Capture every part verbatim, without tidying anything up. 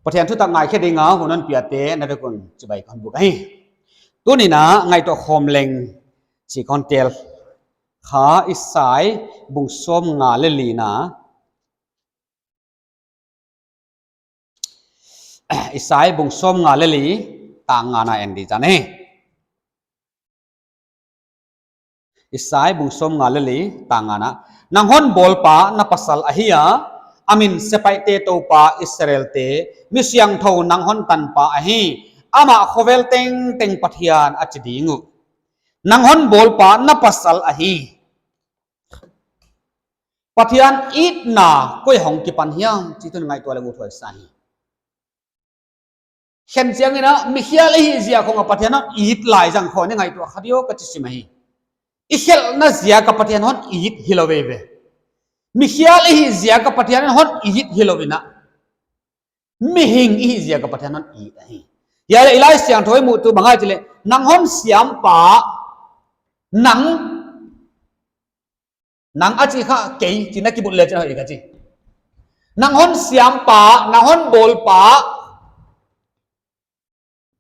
Pathian thutak ngaikhe dinga hun hon piate na vek un chibai kon buk ahi. Tuni'n a ngaihtuah khawm leng chih kon tel kha Isai bung sawmnga leh lina. Isai bung sawmnga leh li tang ngana en di chan e. Isai bung sawmnga leh li tang ngana. Nang hon bawlpa na pasal ahi a, a min sepaihte Toupa Israelte, mi siangthou nang hon tanpa ahi, amah khovel tengteng Pathian a chi ding uh. Nang hon bawlpa na pasal ahi. Pathian itna koi hong kipan hiam chih tuni'n ngaihtuah leng uthuai sa hi. Khen chiangin a, mikhial i hih ziak khong a Pathian hon it lai zang khong i ngaihtuah kha diam ka chi sim ahi. I khelhna ziak a Pathian hon it hilou veve. Mikhial i hih ziak a Pathian hon it hilou in a, mihing i hih ziak a Pathian hon it ahi. Hiai leh i Laisiangthou i muh tuh bang ahia chih leh, nang hon siampa, nang, nang a chih kha kei chih na kibulh leh chih hoih ka chi. Nang hon siampa, nang hon bawlpa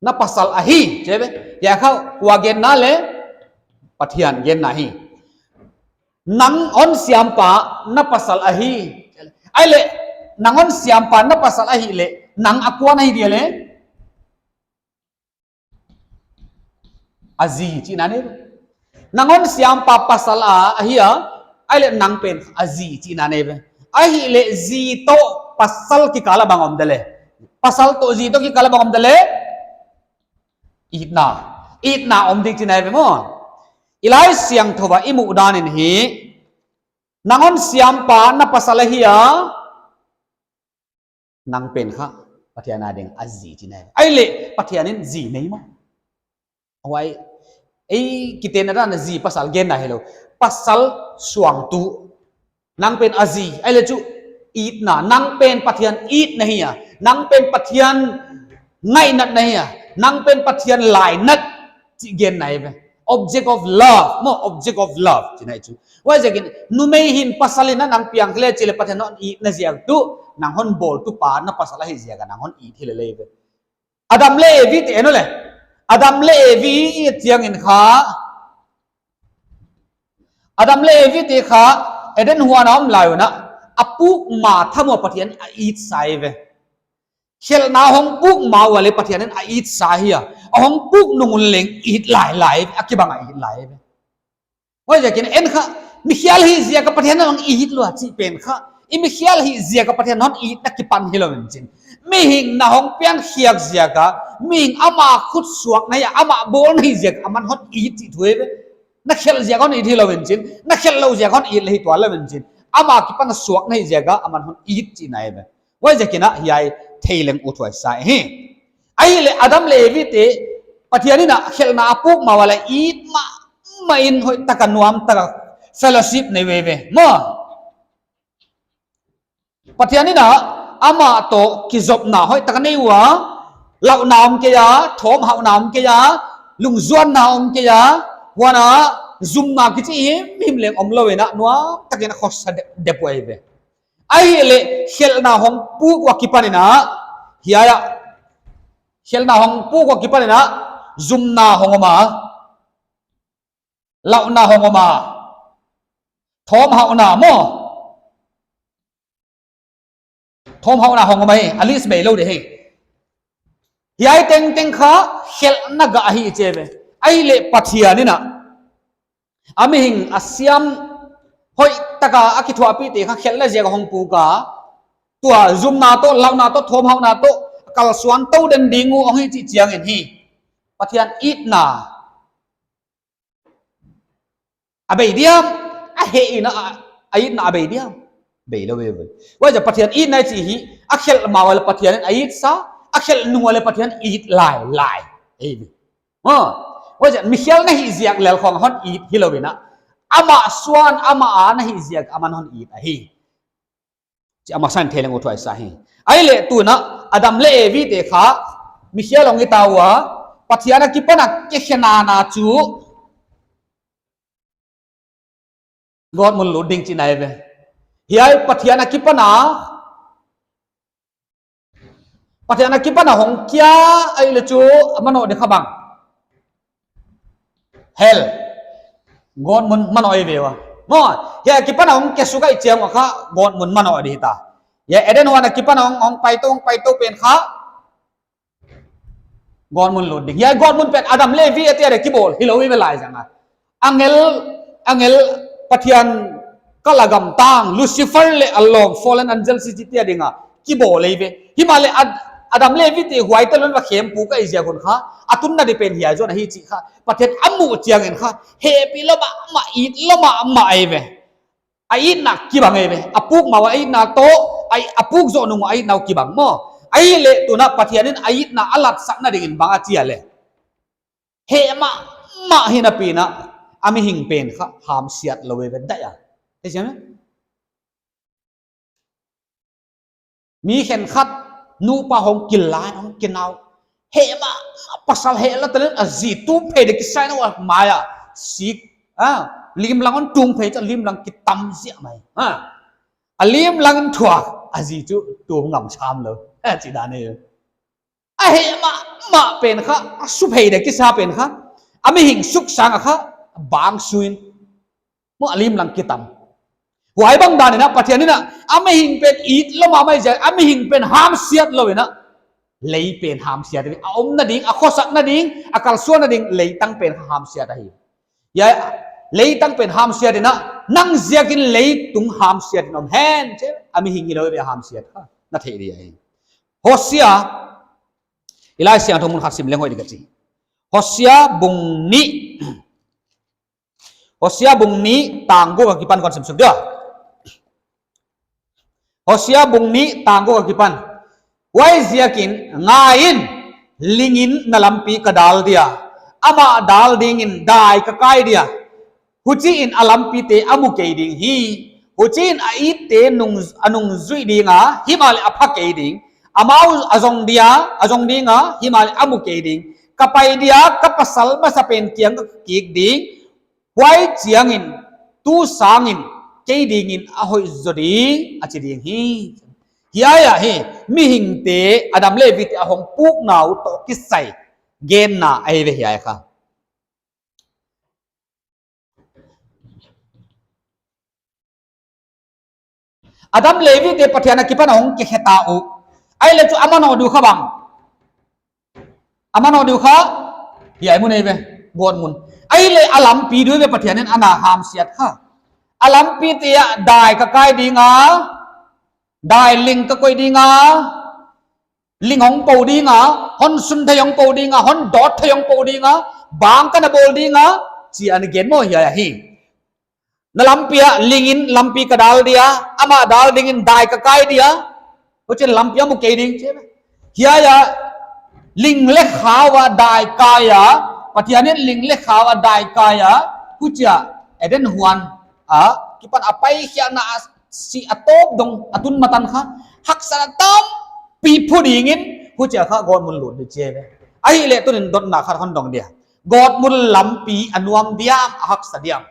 na pasal ahi, chi ve. Hiai kha kua genna leh, Pathian genna hi. Nang hon siampa na pasal ahi. Ahihleh, nang hon siampa na pasal ahihleh, nang a kua na hi dia leh, a zi chihna nei ve. Nang hon siampa pasal a, ahi a, ahihleh nang pen a zi chihna nei ve. Ahihleh zi toh pasal kikal a bang om de leh. Pasal toh zi toh kikal a bang om de leh. Itna. Itna om ding chihna nei ve maw. I Laisiangthou a i muh dan in hi. Nang hon siampa na pasal ahi a, nang pen kha Pathian a ding a zi chihna nei. Ahihleh Pathian in zi nei maw. Huai, ei kitenna dan a zi pasal genna hilou. Pasal suangtuh. Nang pen a zi, ahihleh chu itna, nang pen Pathian itna hi a. Nang pen Pathian ngainatna hi a. Nang pen Pathian lainat chih genna nei ve. Object of love, maw, object of love chihna nei chu. Huaiziakin, numei hi'n pasal in a nang piang khe leh chih leh Pathian hon itna ziak tuh, nang hon bawltupa na pasal ahih ziak a nang hon it hilele ve. Adam leh Evi te en leh. Adam leh Evi i et chiangin kha, Adam leh Evi te kha, Eden huan a om lai un a, a puk ma tham ua Pathian a it sa ve. Khelhna hong puk ma ua leh Pathian in a it sa hi a. A hong puk nung un leng it lailai, a kibang a it lai ve. Huaiziakin en kha, mikhial hih ziak a Pathian hon it lua chih pen kha. I mikhial hih ziak a Pathian hon itna kipan hilou in chin. Mihing na hong piankhiak ziak a, mihing ama khut suak na hi a, ama bawlna hih ziak a, aman hon it chih thu ve. Na khelh ziak hon it hilou in chin. Na khelh lou ziak hon it leh hi tuan lou in chin. Ama kipan a suak na hih ziak a, aman hon it chihna nei ve. Huaiziakin a hiai thei leng uthuai sa hi. Ahihleh Adam leh Evi te Pathian in a khelhna a puk ma ua leh it mahmah in hoihtak a nuamtak a fellowship nei veve. Maw. Pathian in a amah toh kizopna hoihtak a nei ua, lauhna om kei a, thawmhauhna om kei a, lungzuanna om kei a, huan a zumna kichi himhim leng omlou in a nuamtak in a khosa de-, deuh ua ve. Ahihleh, khelhna hong puk ua kipan in a, hiai a, khelhna hong puk ua kipan in a, zumna hong om a, lauhna hong om a, thawmhauhna maw. Thawmhauhna hong om a hi, a list beilou di hi. Hiai tengteng kha, khelhna gah ahi chi ve. Ahihleh Pathian in a, a mihing a siam hoihtak a a kithuahpihte kha khelhna ziak a hong puk a. Tua zumna toh, lauhna toh, thawmhauhna toh, kalsuan tou den ding uh hong hi chih chiangin hi. Pathian itna a bei diam, a heh in a, a itna a bei diam. Beilou ve ve. Huaiziak Pathian itna chih hi, a khelh ma ua leh Pathian in a it sa, a khelh nung ua leh Pathian it lailai. Ei ve. Ha. Huaiziak mikhial na hih ziak lel khong hon it hilou in a. Amah suan, amah a na hih ziak aman hon it ahi. Chih a masa in thei leng uthuai sa hi. Ahihleh tuin a Adam leh Evi te kha, mikhial hong hi ta ua, Pathian a kipan a kikhen na chu, gawtmun lut ding chihna nei ve. Hiai Pathian a kipan a, Pathian akipan a hong kia ahihleh chu a manoh di kha bang. Hell. Gawtmun manoh ahi ve ua. Maw, hiai akipan a hong kia suk ahih chiang ua kha gawtmun manoh di ta. Hiai Eden huan akipan a hong, hong paitou, hong paitou pen kha gawtmun lut ding. Hiai gawtmun pen Adam leh Evi a tia ding kibawl hilou hi ve lai zang a. Angel, angel Pathian kal a gamtang, Lucifer leh a lawm, fallen angels i chi tia ding a kibawl ahi ve. Himahleh Ad-, Adam leh Evi te huaite lawm va khempuk ahih ziak un kha, a tunna di pen hiai zaw ahi chih kha Pathian a muh chiangin kha, hehpih lua mahmah, it lua mahmah ahi ve. A itna kibang ahi ve. A puk ma ua a itna toh, a, a puk zoh nung ua a itna uh kibang maw. Ahihleh tuna Pathian in a itna a latsakna dingin bang a chi a leh, heh mahmah hi napi in a mihing pen kha hamsiat lou ve daih a. Thei siam e? Mi khenkhat nupa hong kilai, hong kinau. Heh mah, pasal heh lua talent a zi tum phei dek kisai na ua mai a. Sik, a, limlang hon tung phei chu limlang kitam ziah mai. A, a limlang thuak, a zi chu tum ngam sam lou. A, chi dan e. A heh mahmah pen kha, a su phei dek kisa pen kha, a mihing suk sang a kha, bang suin. Maw, a limlang kitam. Huai bang dan in a Pathian in a, a mihing pen it lua mahmah ziak, a mihing pen hamsiat lou in a, lei pen hamsiat in a, a omna ding, a khosakna ding, a kalsuanna ding, leitang pen hamsiat ahi. Hiai, leitang pen hamsiat in a, nang ziakin leitung hamsiat in om hen, chi, a mihing hilou ve hamsiat kha, na thei di ahi. Hosea, i Laisiangthou mun khat sim leng hoih di ka chi. Hosea bung nih. Hosea bung nih tang guk akipan kon sim suk dia. Hosea bung nih tang guk akipan. Huaiziakin ngai in, ling in na lampi ka dal dia. Amah dal dingin dai ka kai dia. Huchiin a lampite a mu kei ding hi. Huchiin a itte nung, a nungzui ding a, himahleh a pha kei ding. Amau a zong dia, a zong ding a, himahleh a mu kei ding. Ka pai dia, ka pasal masapen kiang ka kik ding. Huai chiangin, tu sangin, kei dingin a hoih zaw ding, a chi ding hi. Hiai ahi, mihingte, Adam leh Evite a hong pukna uh toh kisai genna ahi ve hiai kha. Adam leh Evite Pathian akipan a hong kikhe ta uh. Ahihleh chu a manoh di uh kha bang. A manoh di uh kha, hiai mun ahi ve, gawtmun. Ahihleh a lampi di uh ve Pathian in ana hamsiat kha. A lampite ah dai ka kai ding a, dai ling ka koih ding a, ling hong po ding a, hon sun thei hong po ding a, hon dawt thei hong po ding a, bang ka na bawl ding a, chi ana gen maw hiai ahi. Na lampi ah ling in lampi ka dal dia, amah dal dingin dai ka kai dia. Huchiin lampi a mu kei ding chi. Hiai a ling leh khau a dai kai a, Pathian in ling leh khau a dai kai a, huchia Eden huan a, kipan a pai hiai na a si a tawp dong a tun matan kha, haksatna tampi phu dingin, huchia kha gawtmun lut di chi ve. Ahihleh tunin dotna khat hon dong dia. Gawtmun lampi a nuam diam, a haksa diam.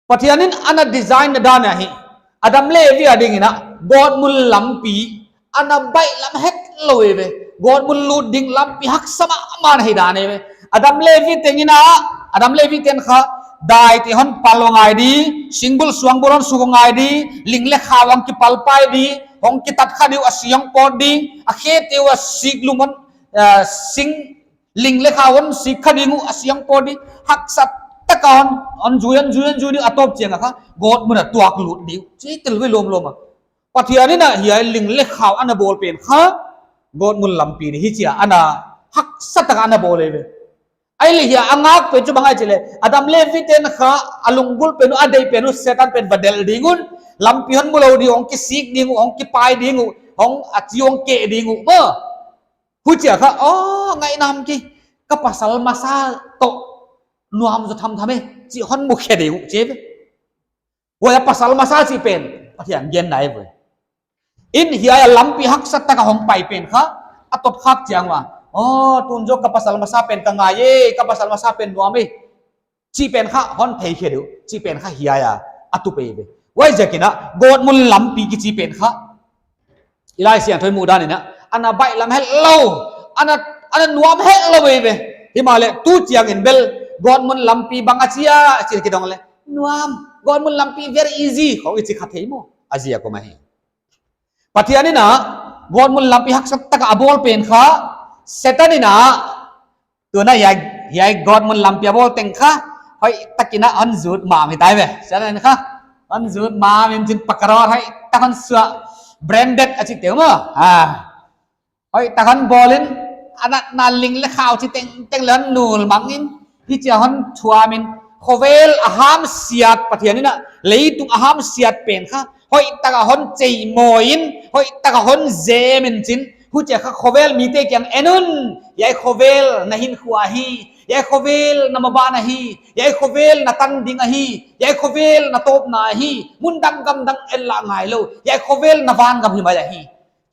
Pathian in ana design na dan ahi. Adam leh Evi a dingin a, gawtmun lampi, ana baihlam hetlou ve. Gawtmun lut ding lampi haksa mahmah hi dan ve. Adam leh Evi tengin a, Adam leh Evi ten kha, daite hon pal ngai di, singbul suangbul hon suk ngai di, ling leh khau hong kipal pai di, hong kitat kha di uh a si hong pawt di, a khete uh a sik lum hon, eh, sing ling leh khau hon sik kha ding uh a si hong pawt di, haksa taka hon, hon zui, hon zui, hon zui di uh a tawp chiang a kha, gawtmun a tuak lut di uh. Chi tel ve lawmlawm a. Pathian in a hiai ling leh khau ana bawl pen kha, gawtmun lampi di hi chia, ana haksa taka ana bawl ve. Ahihleh hiai a ngak pen chu bang ahi chi leh, Adam leh Evi ten kha, a lunggulh pen uh, a deih pen uh, Setan pen va delh ding un, lampi hon mu lou di uh, hong kisik ding uh, hong kipai ding uh, hong a chi hong keh ding uh, maw. Huchia kha, oh, ngaihna ham ki, ka pasal masa toh nuam zaw thamtham e, chi hon mu khe di uh, chi ve. Huai a pasal masa chi pen, Pathian genna ahi ve. In hiai a lampi haksa taka hong pai pen kha, a tot khak chiang ua. Oh, tun zaw ka pasal masa pen ka ngai e, ka pasal masa pen nuam e. Chi pen kha hon thei khe di uh, chi pen kha hiai a, a tup ahi ve. Huaiziakin a, gawtmun lampi kichi pen kha, i Laisiangthou i muh dan in a, ana baihlam hetlou, ana, ana nuam hetlou eive. Himahleh tu chiangin bel, gawtmun lampi bang a chi a, chi kidong leh, nuam, gawtmun lampi very easy, khong i chi kha thei maw, a ziak om ahi. Pathian in a, gawtmun lampi haksa taka a bawl pen kha, Setan in a, tuna hiai, hiai gawtmun lampi a bawl teng kha, hoihtakin a hon zut mam hi tai ve. Setan in kha, hon zut mam in chin pakarot hoihtak hon suah, branded a chi teu maw. Ha. Hoihtak hon bawl in, a natna ling leh khau chi tengteng leh hon nul mang in, hichia hon thuam in, khovel a hamsiat Pathian in a, leitung a hamsiat pen kha, hoihtaka hon cheimawi in, hoihtaka hon zem in chin, huchia kha khovel mite kiang en un, hiai khovel na hinkhua ahi, hiai khovel na maban ahi, hiai khovel na tan ding ahi, hiai khovel na tawpna ahi, mun dang gam dang en lah ngailou, hiai khovel na vangam hi mai ahi.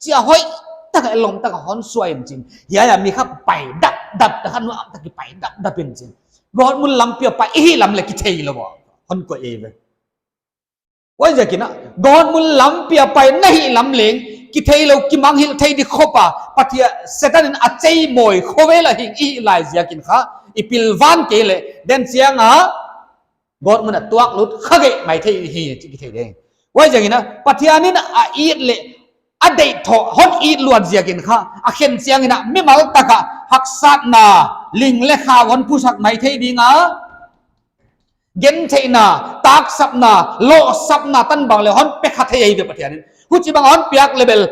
Chia hoihtaka lawmtaka hon suah in chin. Hiai a mi kha pai dapdap, ta kha nuamtaka pai dapdap in chin. Gawtmun lampi a pai i hih lam leh kitheilou a hon koih eive. Huaiziakin a, gawtmun lampi a pai na hih lam leng, kitheilou, kimangngilh thei di khop a, Pathian, Setan in a cheimawi khovel a hing i hih lai ziakin kha, i pilvang kei leh, den chiang a, gawtmun a tuak lut kha gei mai thei hi, chi kithei ding. Huaiziakin a, Pathian in a it leh, a deih thoh, hon it luat ziakin kha, a khen chiangin a, mimal taka, haksatna, ling leh khau hon pusak mai thei ding a, gentheihna, taksapna, lohsapna tan bang leh hon pe kha thei eive Pathian in. Huchibang hon piak leh bel,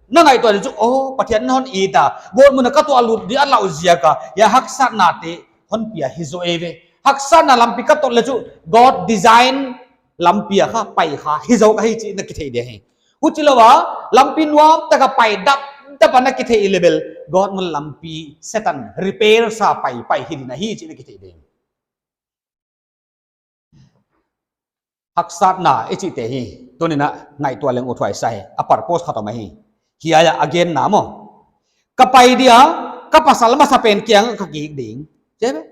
na ngaihtuah leh chu, oh, Pathian in hon it a, gawtmun a ka tuak lut di a lau ziak a, hiai haksatnate hon pia hi zaw eive. Haksatna lampi ka tot leh chu, God design lampi a kha pai kha hi zaw ka hi chih na kithei ding hi. Huchilou a, lampi nuamtaka pai dapdap a na kithei leh bel, gawtmun lampi Setan repair sa pai pai hi ding ahi chih na kithei ding. Haksatna i chihte hi, tuni'n a ngaihtuah leng uthuai sa hi, a purpose khat om ahi. Hiai a genna maw. Ka pai dia, ka pasal masa pen kiang ka kik ding. Chi ve?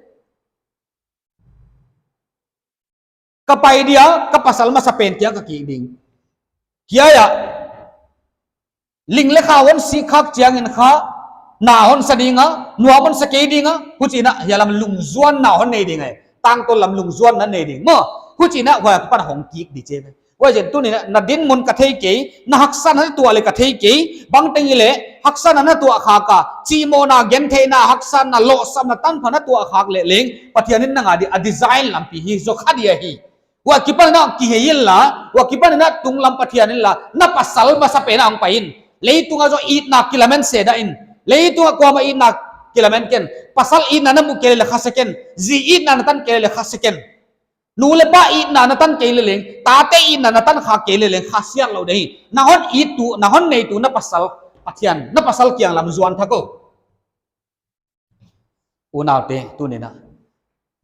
Ka pai dia, ka pasal masa pen kiang ka kik ding. Hiai a, ling leh khau hon sih khak chiangin kha, na hon sa ding a, nuam hon sa kei ding a, huchi'n a, hiai lam lungzuanna hon nei ding a, tangtawn lam lungzuanna nei ding. Maw, huchi'n a, huai akipan hong kik di chi ve. Huaiziakin tuni'n a, na dinmun ka thei kei, na haksatna tuah leh ka thei kei, bangteng hileh, haksatna na tuah khak a, chihmawhna, gentheihna, haksatna, lohsapna, tanpha na tuah khak leh leng, Pathian in nang a di, a design lampi hi zaw kha di ahi. Huai akipan a kihei inla, huai akipan a tunglam Pathian in la, na pasal masa pen a hong pai in. Leitung a zaw itna kilamen seh dah in. Leitung a kuamah itna kilamen ken. Pasal itna na muh kei leh kha seh ken. Zi itna na tan kei leh kha seh ken. Nu leh pa itna na tan kei leh leng, tate itna na tan khak kei leh leng, kha siat lou ding hi. Na hon it tu, na hon nei tu, na pasal Pathian, na pasal kiang lam zuan thak o. Unaute, tuni'n a,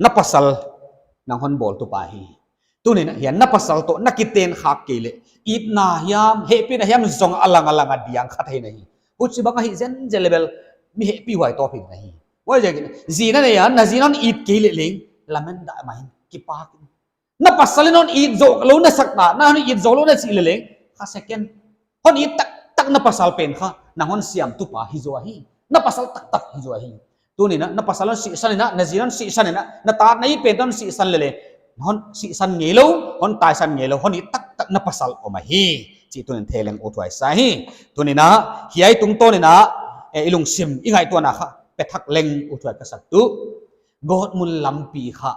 na pasal nang hon bawltu pa hi. Tuni'n a, hiai na pasal toh na kiten khak kei leh, itna hiam, hehpihna hiam zong a lang a lang a diang kha thei na hi. Huchibang ahi zenzen leh bel, mi hehpih huai toh ping na hi. Huaiziakin, zi na nei a, na zi hon it kei leh leng, lamen dah mai, kipak in. Na pasal in hon it zou lou na sak ta, na hon it zou lou na chih leh leng, kha seh ken. Hon it taktak na pasal pen kha, nang hon siamtu pa hi zaw hi. Na pasal taktak hi zaw hi. Tuni'n a, na pasal hon sihsan in a, na zi hon sihsan in a, na ta na it pen hon sihsan leh leng, hon sihsan ngeilou, hon taisan ngeilou, hon it taktak na pasal om ahi. Chih tuni'n thei leng uthuai sa hi. Tuni'n a, hiai tungtawn in a, eh, i lungsim, i ngaihtuahna kha, pe thak leng uthuai ka sak tu. Gawtmun lampi kha,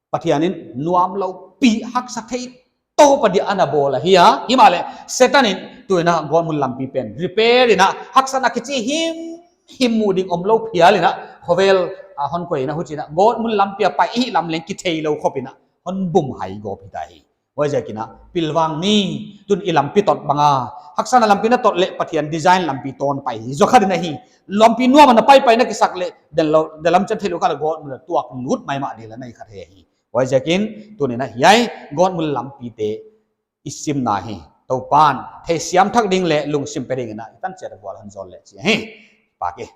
Pathian in nuam lou pi haksa thei toupa dia ana bawl ahi a. Himahleh, Setan in tuni'n a gawtmun lampi pen repair in a haksatna kichi himhim muh ding omlou phial in a khovel a hon koih in a huchi'n a gawtmun lampi a pai i hih lam leng kitheilou khop in a hon bum hai gawp hi ta hi. Huaiziakin a pilvang ni, tun i lampi tot bang a. Haksatna lampi na tot leh Pathian design lampi toh pai hi zaw kha di na hi. Lampi nuam a na paipai na kisak leh, den lou, den lam chan theilou kha leh gawtmun a tuak lut maimah di leh na hi kha thei hi. Huaiziakin, tuni'n a hiai, gawtmun lampite i simna hi. Toupa'n, theisiam thak ding leh lungsim pe ding in a, i tan chiat a vual hon zawl leh chi hi. Pak e.